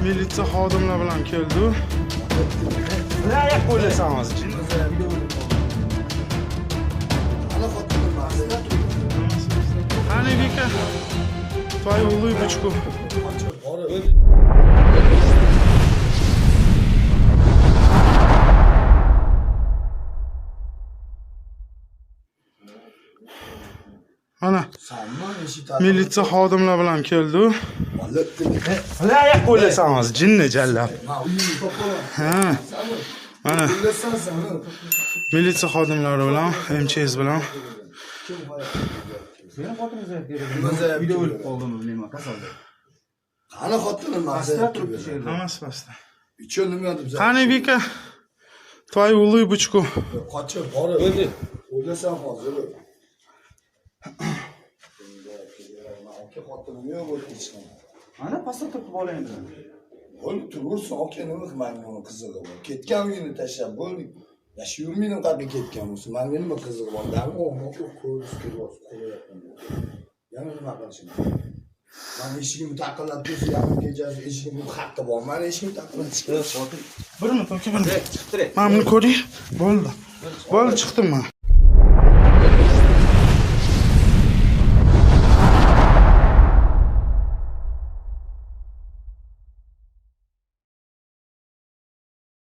Militsiya xodimlar bilan keldi. Qayoqqa o'ylasan hozir? Qani Vika? Твою улыбочку. Mana militsiya xodimlar bilan keldi. Qayoqqa o'ylasan hozir, jinni jallab. Ha. Mana militsiya xodimlari bilan, MCS bilan. Seni xotiningiz kerak. Uyda o'lib qoldimi bilmayman, kasalda. Qani xotinim Pastda turibdi shu yerda. Hammasi pastda. Ichi nima deb Qani Vika? Твою улыбочку. Qochib borib o'zi. O'ylasam hozir. Aka xotinim yo'q bo'ldi hech qanaqa. Mana pastda turibdi bolang bilan. Bo'ldi turursin aka nima manga uni qizig'i bor. Ketgan uyini tashlab bo'ldi. Yashayvermaydim qayerga ketgan bo'lsa. Manga nima qizig'i bor? Dam ko'z ko'ryapti, qo'yapman. Yana nima qilishim? Mani eshigimni taqillab tursa, yarim kechasi eshigimni haqqi bor. Mani eshigimni taqillatishga. Bir minut, aka, bir minut. Mana buni ko'ring. Bo'ldi. Bo'ldi, chiqdim men.